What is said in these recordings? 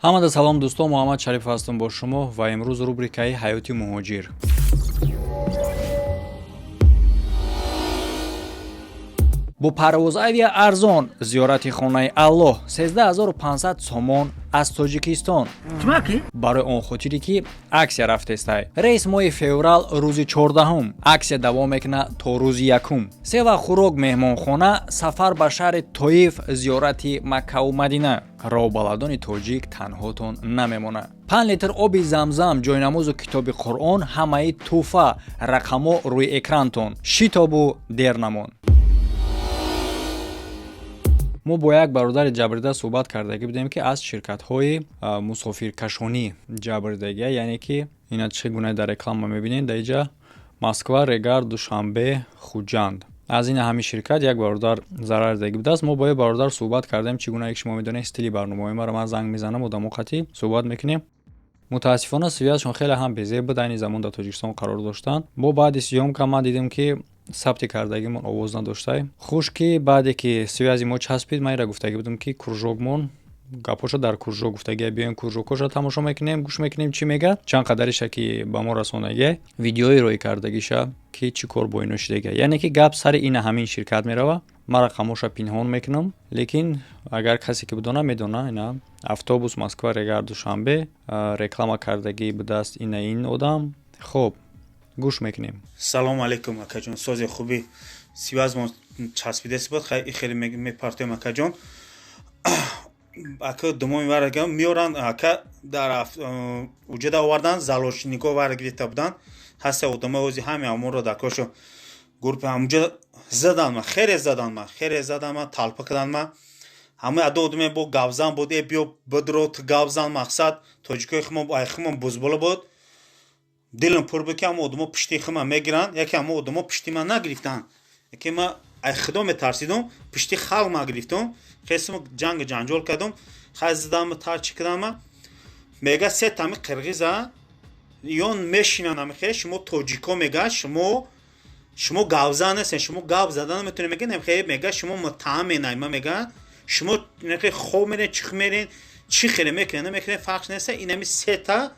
Ҳамада салом, дӯстон, Муҳаммад Шариф ҳастам бо шумо ва имрӯз рубрикаи «Ҳаёти муҳоҷир». Бо Парвоз Авиа арзон зиёрати хонаи Аллоҳ, 13 500 сомон аз Тоҷикистон. Барои он хотире ки акция рафтестай, рейс моҳи феврал, рӯзи 14-ум, акция давом мекунад то рӯзи 1-ум. Се вақт хӯрок, меҳмонхона, сафар ба шаҳри Тоиф, зиёрати Маккаву Мадина. Роҳбаладони тоҷик танҳотон намемонад. 5 литр оби Замзам, ҷойнамозу китоби Қуръон ҳамаи тӯҳфа. Рақамҳо рӯи экрантон, шитобу дер намон. Мо бо як бародари ҷабрдида суҳбат кардагӣ будем, ки аз ширкатҳои мусофиркашонӣ ҷабрдидагия, яъне ки ина чӣ гуна дар реклама мебинед дар иҷа: Москва, Регар, Душанбе, Хуҷанд. Аз ин ҳамин ширкат як бародар зарар дидагӣ будааст. Мо бо як бародар суҳбат кардем. Чӣ гуна ки шумо медонед, стили барномаҳои маро, ман занг мезанам, одамо қатъӣ суҳбат мекунем. Мутаассифона, связь шон хеле ҳам безеб буд, айни замон дар Тоҷикистон қарор доштанд. Бо баъди съёмка ман дидем, ки сабти кардагимон овоз надоштай. Хуш ки баъде ки связь и мо часпид, ман инра гуфтагӣ будам, ки кружок мон гапоша дар кружок гуфтагия, биёем, кружок ҳоша тамошо мекунем, гӯш мекунем, чӣ мега, чанд қадариша ки ба мо расонагия, видеои роӣ кардагиша, ки чӣ кор бо ино шидагия. Яъне ки гап сари ина ҳамин ширкат мерава. Ман рақамҳоша пинҳон мекунам, лекин агар касе ки бидона, медона. Ина автобус Москва, Регар, Душанбе реклама кардагӣ будааст ина ин одам. Хоб, гӯш мекунем. Салому алейкум, акаҷон, сози, хуби? Связь мон часпидеси буд, хай хеле мепартоем, акаҷон. Ака, думоми варага меоранд, ака, дар уҷада овардан, заложник о вара гирифта буданд. Ҳаста одамои ози ҳами амонро дар кошо группа ҳамуҷа задан ма, хеле задан ма, хеле задан ма, талпа кадан ма. Ҳамаи адо одаме бо гавзан буд, э, биё, бидро, ту гавзан. Мақсад, тоҷикои химо, ай химо бузбола буд. Дилам пур буд, ки ҳама одамо пишти хима мегиранд. Яке ҳама одамо пишти ман нагирифтанд, яке ма ай худо метарсидум, пишти халқ ма гирифтум. Хесимо ҷангу ҷанҷол кардум, хай задам, тарчи кардам. Мега, се тами қирғиза ён мешинанд, амихе шумо тоҷико, мега, шумо гавзан нестен, шумо гап задан наметонед, мега, намхе, мега, шумо муттаҳам ма, мега, шумо хоб мерен, чих мерен, чӣ хеле мекунед, намекунед, фарқ неста. Инами сета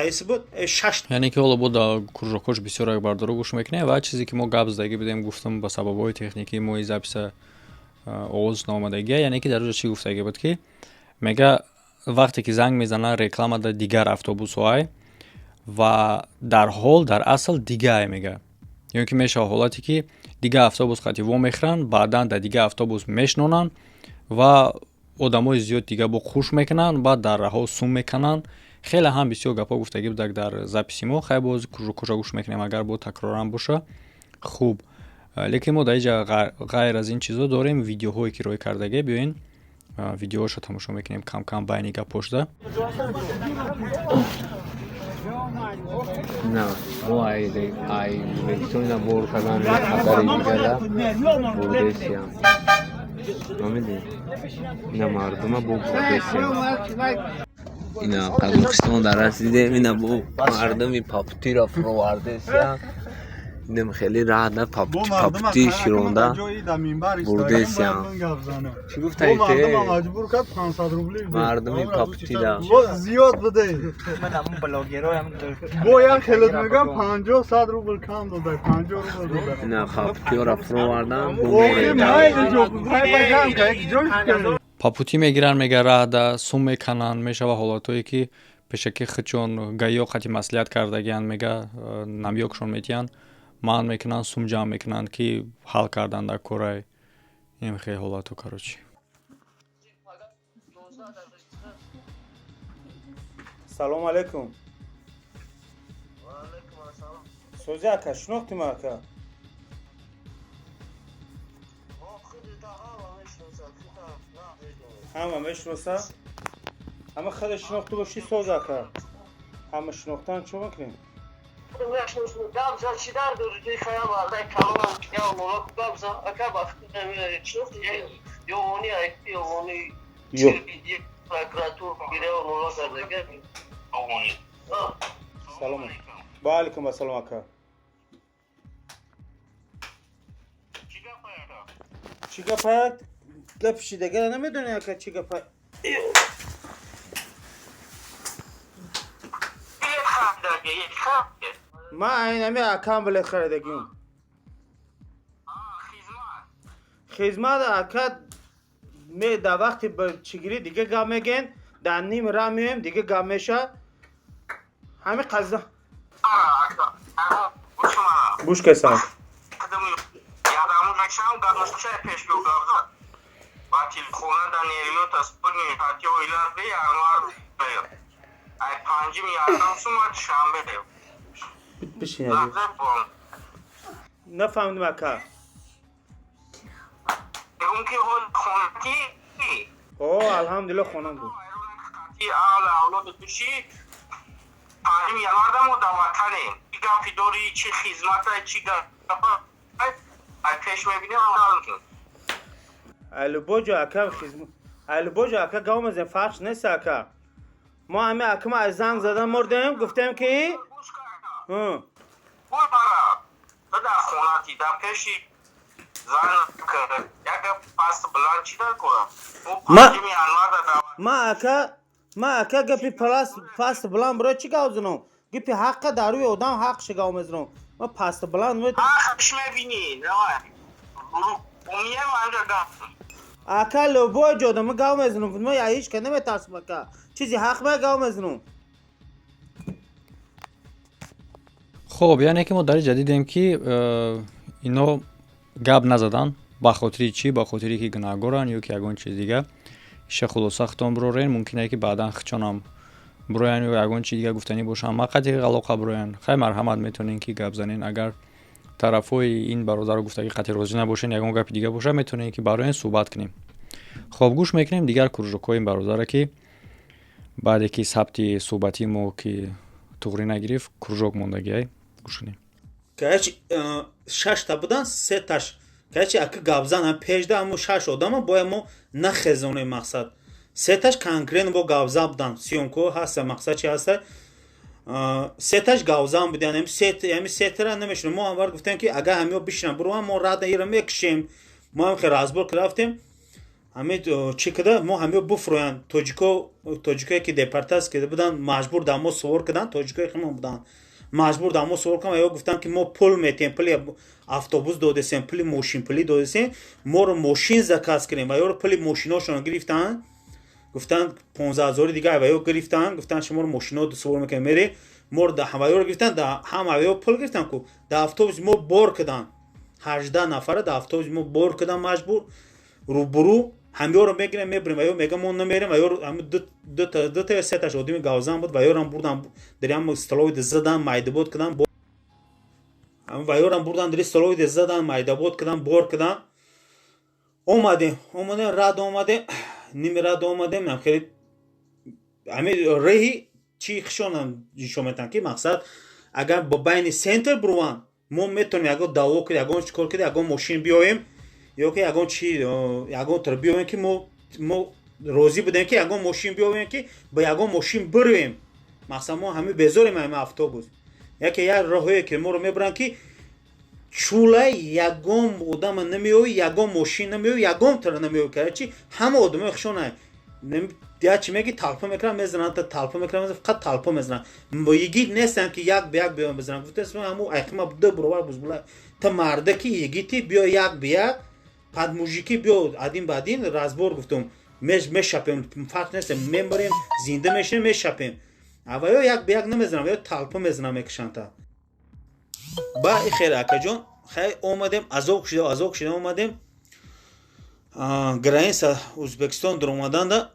ис буд, шаш. Яъне ки ҳоло бо дар кружок ҳош бисёр як бардоро гӯш мекунем ва чизе ки мо гап задагӣ будем, гуфтам, ба сабабҳои техникӣ мои запись а овоз наомадагия. Яъне ки дар ҷо чӣ гуфтагӣ буд, ки мега, вақте ки занг мезананд, реклама дар дигар автобусҳоай ва дар ҳол дар асл дигае, мега. Ё ки мешавад ҳолате, ки дигар автобус қати вомехӯранд, баъдан дар дигар автобус мешнонанд ва одамои зиёд дига бо хуш мекунанд, баъд дар раҳо сум мекунанд. Хеле ҳам бисёр гапҳо гуфтагӣ будак дар запись и мо. Хай, боз кружок ҳоша гӯш мекунем, агар бо такроран боша, хуб. Лекин мо дар инҷа ғайр аз ин чизо дорем видеоҳое, ки роҳӣ кардагӣ. Биёин, видеоҳоша тамошо мекунем кам-кам байни гапҳошда. На, мо ай Ӯзбекистон бор кардан, қадари дигара бурдесиям. Фаҳмидӣ? Ина мардума бо бурдесиям. Ина Қазоқистон дар расидем, ина бо мардуми папутиро фуровардесиям. Инам хеле раҳ на, папути широнда бурдесиям. Чӣ гуфтаи те? Мардуми папутира. Зиёд буде. Бо як хелет мегам, 50, 100 рубл кам дода, 50 рубл дода. Ина папутиёра фуровардан. Папутӣ мегиранд, мега, раҳда сум мекананд. Мешава ҳолатҳое, ки пешаки худшон гаё қати маслиҳат кардагианд, мега, намёкшон метиҳанд, манъ мекунанд, сум ҷамъ мекунанд, ки ҳал кардан дар корай. Ин хеле ҳолатҳо, короче. Салому алейкум, сози, ака, шинохтим, ака? Ҳама мешиноса, ҳама хеле шинохту бошӣ, соз, ака, ҳама шинохтан, чӣ мекунем? Гапза, чӣ дар дори? Хая, калонам гапза, ака, ёвони, ёвони прокуратура гирео кардага. Салом ва алейкум ассалом, ака. Чӣ гапа? Гапи шидагара намедонӣ, ака, чӣ гапа? Ман айнами акам билет харидагим. Хизмат ака, ме дар вақти чигирӣ дига гап мегӯен, дар ним ра меоем, дига гап меша. Ҳами қаза. Гӯш кесам. Нафаҳмидим, ака. О, алҳамдулилла, хонам буд. Алибоҷо, ака, алибоҷо, ака, гап мезанем, фарқ нест, ака. Мо ҳами акама аз занг задан мурдем, гуфтем ки Ма, ака, гапи паст баланд барои чӣ гап занам? Гапи ҳаққа дар рӯи одам ҳақша гап мезанам. Ма паст баланд ака, любой ҷода ма гап мезанам. Ма я ҳеҷ ка наметарсам, ака. Чизи ҳақ ма гап мезанам. Хоб, яъне ки мо дар инҷа дидем, ки ино гап назадан ба хотири чӣ? Ба хотире ки гунаҳгоранд ё ки ягон чиз дига. Иша хулоса худтон бирорен. Мумкине ки баъдан хичонам бироян ё ягон чи дига гуфтанӣ бошанд, ма қатъи алоқа бироян. Хай, марҳамат, метавонен ки гап занен. Агар тарафҳои ин бародаро гуфтагӣ қатъи розӣ набошен, ягон гапи дига боша, метавонем ки бароян суҳбат кунем. Хоб, гӯш мекунем дигар кружокҳои ин бародаре, ки баъде ки сабти суҳбатии мо ки туғрӣ нагирифт, кружок мондагиай. Гӯш кунем. Короче, шашта будан, сеташ, короче, ака, гапзан ҳам пешда ҳамо шаш одама бояд мо нахезонем. Мақсад, сеташ конкретно бо гапзан будан, съёмка ҳаста, мақсад чи ҳаста, сеташ гавзан будан. Ҳами сетара намешунем. Мо ҳамвар гуфтем, ки агар ҳамиё бишинам буруван, мо рада ира мекушем. Мо ҳам хе разбор ки рафтем, ҳами чӣ када, мо ҳамиё буфурӯянд. Тоҷико, тоҷикое ки депортатсия карда буданд, маҷбур дар мо сувор карданд. Тоҷикое химон буданд, маҷбур дар мо сувор карданд. Ё гуфтанд, ки мо пул метиҳем, пули автобус додесем, пули мошинпулӣ додесем, моро мошин заказ кунем. Ва ёро пули мошиношонро гирифтанд, гуфтанд 15 ҳазори дига ва ё гирифтанд, гуфтанд шуморо мошино сувор мекунем, мере. Моро ва ёро гирифтанд, ҳам ё пул гирифтанд ку, дар автобуси мо бор карданд. 18 нафара дар автобуси мо бор карданд, маҷбур рӯбурӯ. Ҳамёро мегирем, мебирем. Ва ё мегам, мо намерем. Ва ё дута ё сеташ одими гавзан буд, ва ёрам бурдан дар ям столовида задан, майдабод карданд. Ва ёрам бурдан дар столовида задан, майдабод карданд, бор карданд. Омадем, омадем, рад омадем, ними рад омадем. Хеле ҳами реҳи чи хишонам нишон метаҳам, ки мақсад, агар ба байни центр буруванд, мо метавонем ягон даъво кунем, ягон чӣ кор кунем, ягон мошин биёем ё ки ягон чи, ягон тар биёем, ки мо розӣ будем, ки ягон мошин биёем, ки ба ягон мошин бироем. Мақсад, мо ҳами безорем ҳами автобус. Яке як роҳое ки моро мебаранд, ки чӯла ягон одама намеёвӣ, ягон мошин намеёвӣ, ягон тара намеёвӣ. Короче, ҳама одамои хушона я чи меги, талпа мекунанд, мезананд, талпа мекунанд, фақат талпа мезананд. Йигит нестанд, ки як ба як биён бизананд. Гуфтаст, ҳамо айқима ду баробар бузбула. Та марда ки йигити, биё як ба як, под мужики биё, один ба один разбор. Гуфтум, мешапем, фарқ нест, мембарем, зинда мешинем, мешапем. Ава ё як ба як намезанам, ё талпа мезанам, мекушанд. Та ба хер, акаҷон, хай, омадем, азоб кушида, азоб кушида омадем. Граница Ӯзбекистон дуромаданда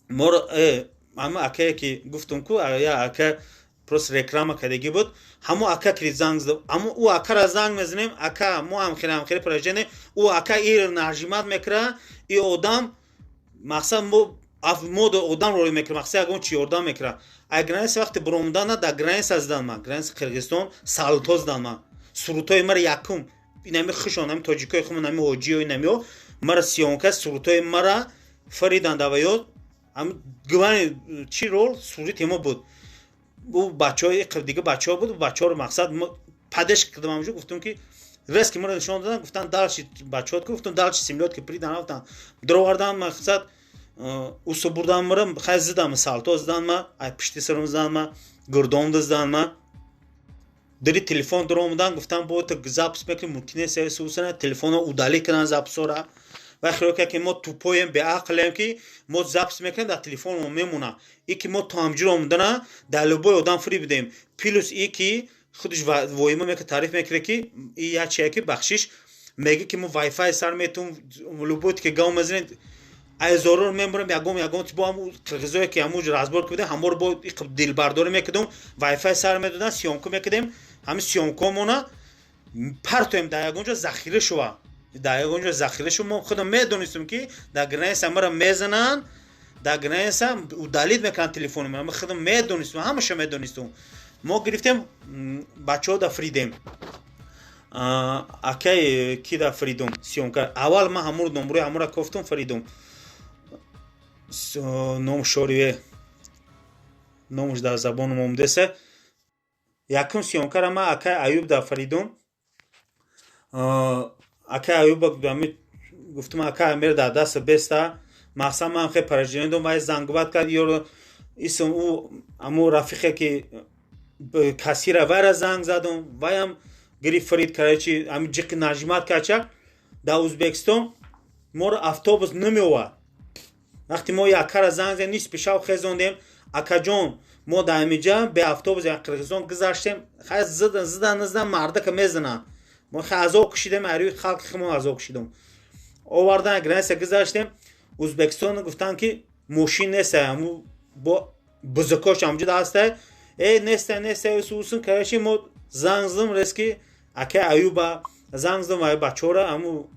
моро ҳама акае ки гуфтум ку, я ака просто реклама кардагӣ буд, ҳамо ака ки занг, ҳамо ӯ акара занг мезанем: «Ака, мо ҳамхеле ҳамхеле положение». Ӯ ака ир нажимать мекунад, и одам, мақсад, мо одам рой мекунад, мақсад, ягон чи ёрдам мекунад. Ай граница вақте буромадана, дар граница задан ман, граница Қирғизистон салто задан ман. Сурудҳои мара якум инами хушон, ҳами тоҷикои хумон, ҳами ҳоҷиё, инамиё мара съёмка, сурудҳои мара фариданд. Аваёд главный чи рол сурати мо буд. Ӯ бачаҳои дига бачаҳо буд, бачаҳоро, мақсад, падеш кардам. Ҳамҷо гуфтум, ки резки маро нишон доданд, гуфтанд: «Дальше бачаҳот ку». Гуфтум: «Дальше семьёт ки придан рафтан». Даровардан, мақсад. Усу бурдан мара, хай зидам, салто зидан ма, ай пишти сарум зидан ма, гирдонда зидан ма. Дири телефон дуромудан, гуфтам, бо та запись мекунем, мумкин нест усана телефонро удалить кунан записора. Ва хиёл кард, ки мо тупоем, беақлем, ки мо запись мекунем, дар телефонмо мемона. И ки мо то ҳамҷур омадана дар любой одам фиреб бидем. Плюс и ки худаш воима мекунад, таъриф мекунад, ки и як чие, ки бахшиш мега, ки мо вайфай сар метум, любой ки гав мезанед, айзорор мембурам, ягон ягон бо ҳаму қирғизое, ки ҳамуҷ разбор кардем, ҳаморо бо дилбардорӣ мекардум, вайфай сар медодан, съёмка мекардем, ҳамин съёмкаомона партоем, дар ягон ҷо захира шува, дар ягон ҷо захира шува. Мо худам медонистем, ки дар граница мара мезананд, дар граница удалить мекунанд телефони мара. Мо худам медонистем, ҳамаша медонистем. Мо гирифтем, бачаҳо да фридем, акай ки да фридум съёмка. Аввал ман ҳамуро номрои ҳамура кофтум, фридум, ном шорие, номуш дар забоном омдесе. Якум съёмкара ман акай Аюб да фридум. Акай Аюб гуфтум: «Акай Амир дар даст беста, мақсад ман хе переживание дом». Вай зангуват кард, ёро исм ӯ аму рафиқе, ки кассира, вайра занг задум, ваям гирифт, фрид. Короче, ами ҷиқи нажимать кача. Дар Ӯзбекистон моро автобус намеовард. Вақте мо яккара занг задем, нисфи шав хезондем: «Акаҷон, мо дар ҳамиҷа бе автобус як Қирғизистон гузаштем». Хай, зидан, зидан, зидан, мардака мезананд. Мо хай азоб кушидем, арӯи халқи химон азоб кушидем. Овардан, граница гузаштем. Ӯзбекистон гуфтанд, ки мошин неста, ҳаму бо бузукош ҳамҷуда ҳаста, э, неста, неста, усун. Короче, мо занг задам, резки акай Аюба занг задам, ай бачора, ҳаму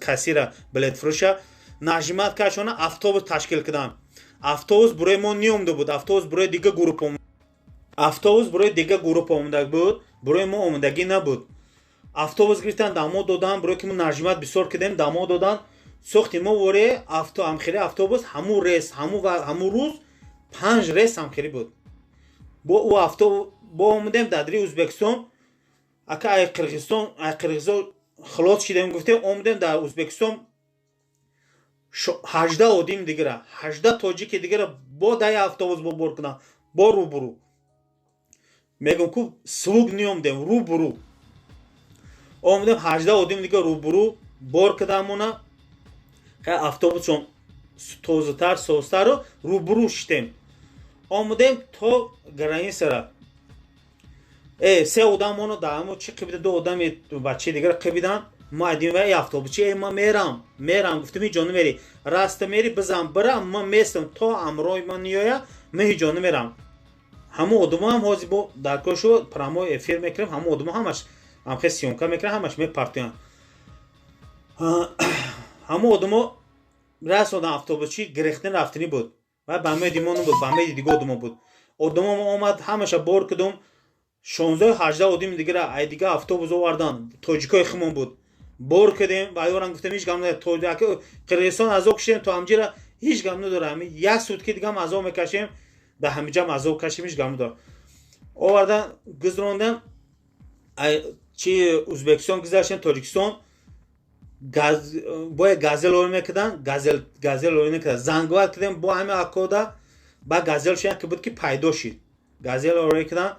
кассира, билетфурӯша нажимать кардшона, автобус ташкил карданд. Автобус бурои мо ниомда буд, автобус бурои дига групп, автобус бурои дига групп омада буд, бурои мо омадагӣ набуд. Автобус гирифтан, дамо додан, бурои ки мо нажимать бисёр кардем, дамо додан, сохти мо воре авто ҳамхели автобус, ҳамун рейс, ҳамун рӯз панҷ рейс ҳамхелӣ буд. Бо ӯ автобус бо омадем дар дари Ӯзбекистон. Ака, ай Қирғизистон, ай Қирғизистон хилос шидем, гуфтем, омадем дар Ӯзбекистон, 18 одим дигара, 18 тоҷики дигара бо дай автобус бо бор кунам, бо рӯбурӯ мегӯм ку, свук ниомдем, рӯбурӯ омадем, 18 одим дига рӯбурӯ бор кардамона. Хай, автобусшон тозатар, созтару рӯбурӯ шитем, омадем то границара. Се одамоно дар ҳамо чӣ қибида, ду одами бачаи дигар қибидан. Мо айдим ва автобусчи: «Э, ман мерам, мерам». Гуфтам: «Ҳеҷ ҷо намери, раста мери, бизан бирам, ман местам, то амрои ман ниёя, ман ҳеҷ ҷо намерам». Ҳамон одамоам ҳозир бо дар кор шуд, прямой эфир мекунем, ҳамон одамо ҳамаш ҳамхе съёмка мекунам, ҳамаш мепартоянд. Ҳамон одамо расодан, автобусчи гирехтани рафтанӣ буд ва ба меди мо набуд, ба меди дига одамо буд. Одамо омад, ҳамаша бор кардум, 16, 18 одами дигара ай дига автобус овардан, тоҷикои химон буд, бор кардем. Ва ёрам гуфтем: «Ҳеҷ гап надорад, Қирғизистон азоб кашидем, то ҳамҷира ҳеҷ гап надорад, ҳами як сутки дигам азоб мекашем, дар ҳамиҷам азоб кашем, ҳеҷ гап надорад». Овардан, гузарондан, чи Ӯзбекистон гузаштем, Тоҷикистон бояд газел ор мекардан, газел ор мекардан. Зангват кардем бо ҳами акода, ба газел шуян ки буд, ки пайдо шид, газел ор мекардан.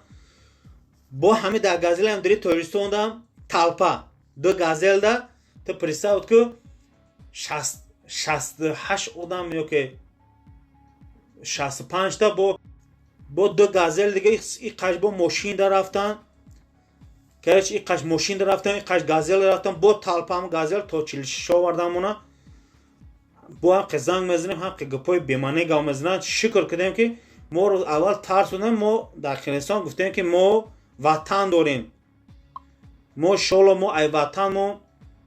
Бо ҳами дар газелам дири Тоҷикистонда толпа, ду газелда, ту представь ку, 68 одам ёки 65-та бо ду газел дига, иқаш бо мошинда рафтан. Короче, иқаш мошинда рафтан, иқаш газел рафтан, бо толпам газел то 46 овардамона. Бо ҳам занг мезанем, ҳам гапои бемаъне гап мезананд. Шукр кардем, ки моро аввал тарсонем. Мо дар Қирғизистон гуфтем, ки мо ватан дорем, мо шоло, мо ай ватан мо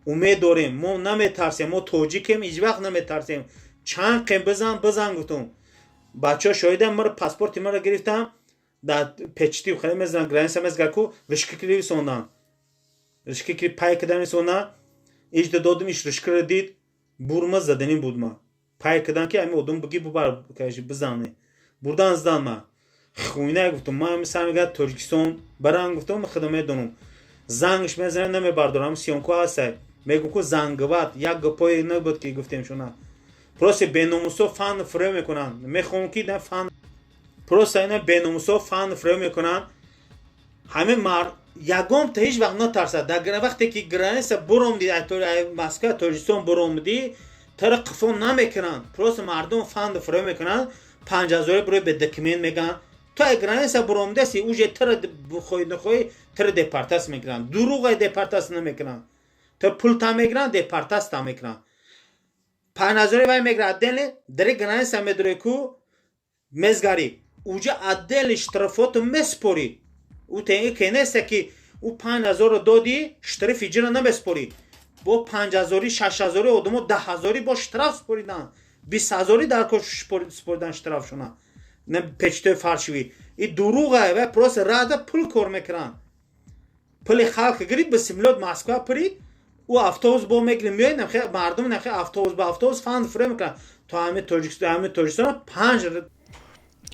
умед дорем, мо наметарсем, мо тоҷикем, ҳеҷ вақт наметарсем, чанд қем бизан, бизан, гуфтум. Бачаҳо шоҳидам, маро паспорти маро гирифтам, дар печати хеле мезанан, граница мезгар ку, ришки кири висондан, ришки кири пай кида висондан, ижда додум, иш ришкиро дид, бурма заданӣ буд, ма пай кидан, ки ами одам биги, бубар, бизане, бурдан, здан. Ма хуйна, гуфтум, ма ами сар мегад Тоҷикистон баран, гуфтум, худо медонам. Зангш мезанем, намебардорам, съёмка ҳастай, мегум ку, зангват як гапое набуд, ки гуфтем шуна. Просто беномусо фан фурӯ мекунанд. Мехоҳам ки на фан, просто ина беномусо фан фурӯ мекунанд. Ҳамин мар ягон та ҳеҷ вақт натарсад. Дар вақте ки граница буромдӣ, Москва Тоҷикистон буромдӣ, тара қифо намекунанд. Просто мардум фан фурӯ мекунанд. 5000 бурои бе документ мегӯянд. То ай граница буромдаси, уже тара бихоҳӣ нахоҳӣ, тара депортация мекунанд. Дурӯғ, депортация намекунанд. То пул та мегиранд, депортация та мекунанд. 5000 вай мегирад, отдельно дари граница медурӣ ку мезгарӣ, уҷа отдельно штрафоту меспорӣ. Ӯ ке неста ки ӯ 5000-ро додӣ, штрафи ҷира намеспорӣ. Бо 5000-и, 6000-и одамо 10 000-и бо штраф спориданд, 20 000-и дар кор споридан штрафшона, печатои фальшивый. И дурӯғае, вай просто рада пул кор мекунанд. Пули халқ гирид, ба самолёт Москва пурид, ӯ автобус бо мегирид, меояд. Мардум нахе автобус ба автобус фанд фурӯ мекунанд то ҳами Тоҷикистон, ҳами Тоҷикистон панҷ.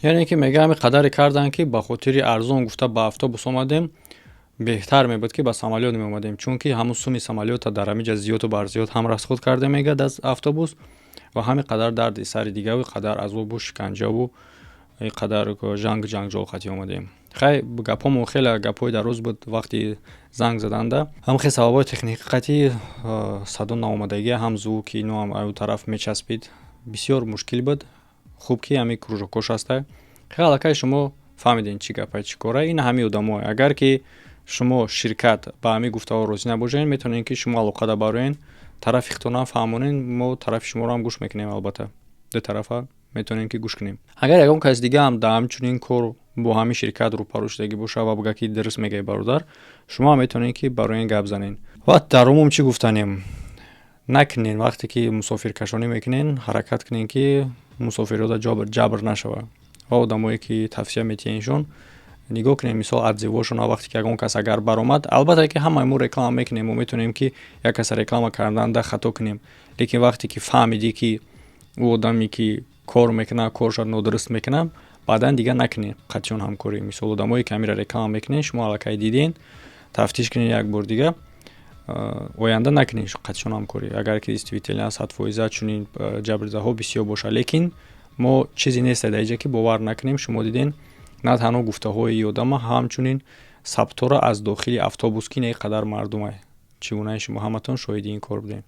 Яъне ки мега, ҳами қадаре карданд, ки ба хотири арзон гуфта ба автобус омадем, беҳтар мебуд, ки ба самолёт меомадем, чунки ҳамун суми самолёта дар ҳамиҷа зиёду барзиёд ҳам расход карда, мегӯяд, аз автобус ва ҳами қадар дарди сари дигаву қадар азобу шиканҷаву қадар ҷангу ҷанҷол қатӣ омадем. Хай, гапҳомо хеле гапҳои дароз буд. Вақти занг заданда ҳам хел сабабҳои техникӣ қатӣ садо наомадагӣ, ҳам звуки ино ҳам аю тараф мечаспид, бисёр мушкил буд. Хуб ки ҳами кружокош ҳаста. Хел аллакай шумо фаҳмидем чӣ гапа, чӣ кора. Ин ҳами одамо, агар ки шумо ширкат ба ҳамин гуфтаҳо розӣ набошед, метавонед, ки шумо алоқада бароен, тарафи худтонам фаҳмонед, мо тарафи шуморо ҳам гӯш мекунем. Албатта, ду тарафа метавонем, ки гӯш кунем. Агар ягон кас дига ҳам дар ҳамчунин кор бо ҳамин ширкат рӯпарӯ шудагӣ боша ва бигӯяд, ки дуруст мегӯяй, бародар, шумо ҳам метавонед, ки барои ин гап занед. Ва дар умум чӣ гуфтанем? Накунен, вақте ки мусофиркашонӣ мекунен, ҳаракат кунен, ки мусофирҳода ҷабр нашавад. Ва одамое ки тавсия метиҳеншон, нигоҳ кунем, мисол, отзывошона. Вақте ки ягон кас агар баромад, албатта, ки ҳамаи мо реклама мекунем, мо метавонем, ки як каса реклама карданда хато кунем, лекин вақте ки фаҳмидӣ, ки ӯ одаме ки кор мекунад, корша нодуруст мекунад, баъдан дигар накунед қатъиён ҳамкорӣ. Мисол, одамое ки ҳамира реклама мекунед, шумо аллакай диден, тафтиш кунед як бор дига, оянда накунед қатъиён ҳамкорӣ, агар ки действительно 100% чунин ҷабрзаҳо бисёр бошад. Лекин мо чизе нест дар иҷа, ки бовар накунем. Шумо диден, на танҳо гуфтаҳои одама, ҳамчунин сабтҳоро аз дохили автобус, ки не қадар мардума, чӣ гуна шумо ҳаматон шоҳиди ин кор будем.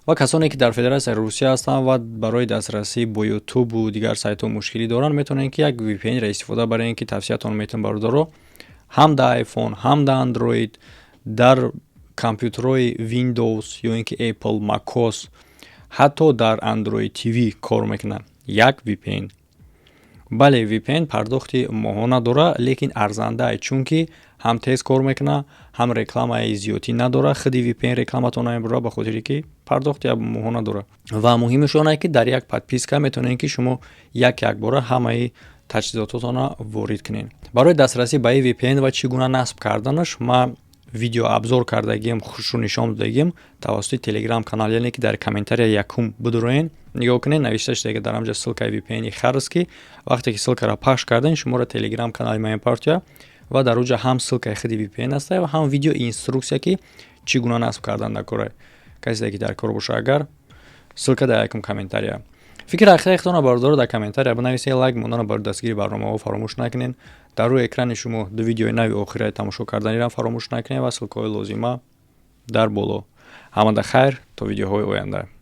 Ва касоне ки дар Федератсияи Русия ҳастанд ва барои дастрасӣ бо Ютубу дигар сайтҳо мушкилӣ доранд, метавонед, ки як VPN-ро истифода баред, ки тавсиятон метавон, бародаро, ҳам дар iPhone, ҳам дар Android, дар компютерҳои Windows ё ин ки Apple macOS, ҳатто дар Android TV кор мекунад як VPN. Бале, VPN пардохти моҳона дора, лекин арзандае, чунки ҳам тез кор мекунад, ҳам рекламаи зиёдтӣ надорад. Худи VPN рекламатон намебурад, ба хотире ки пардохти моҳона дорад. Ва муҳимаш он ае, ки дар як подписка метавонед, ки шумо як якбора ҳамаи таҷҳизототонро ворид кунед. Барои дастрасӣ ба VPN ва чӣ гуна насб карданаш ман видео обзор кардагием, хушрӯ нишон додагием тавассути Телеграм канал, яъне ки дар комментария якум бидуроен, нигоҳ кунед, навишта шудага дар ҳамҷа ссылкаи VPN харс, ки вақте ки ссылкаро пахш кардем, шуморо Телеграм канали ман партия ва дар уҷа ҳам ссылкаи худи VPN аста ва ҳам видео инструксия, ки чӣ гуна насб кардан дар кора. Касе ки дар кор боша, агар ссылка дар якум комментария. Фикри ақидаи худтонро, бародаро, дар комментария бинависед, лайк монданро барои дастгири барномаҳо фаромӯш накунед. Дар рӯи экрани шумо ду видеои нави охираи тамошо карданиро фаромӯш накунед ва ссылкаҳои лозима дар боло. Ҳамада хайр, то видеоҳои оянда.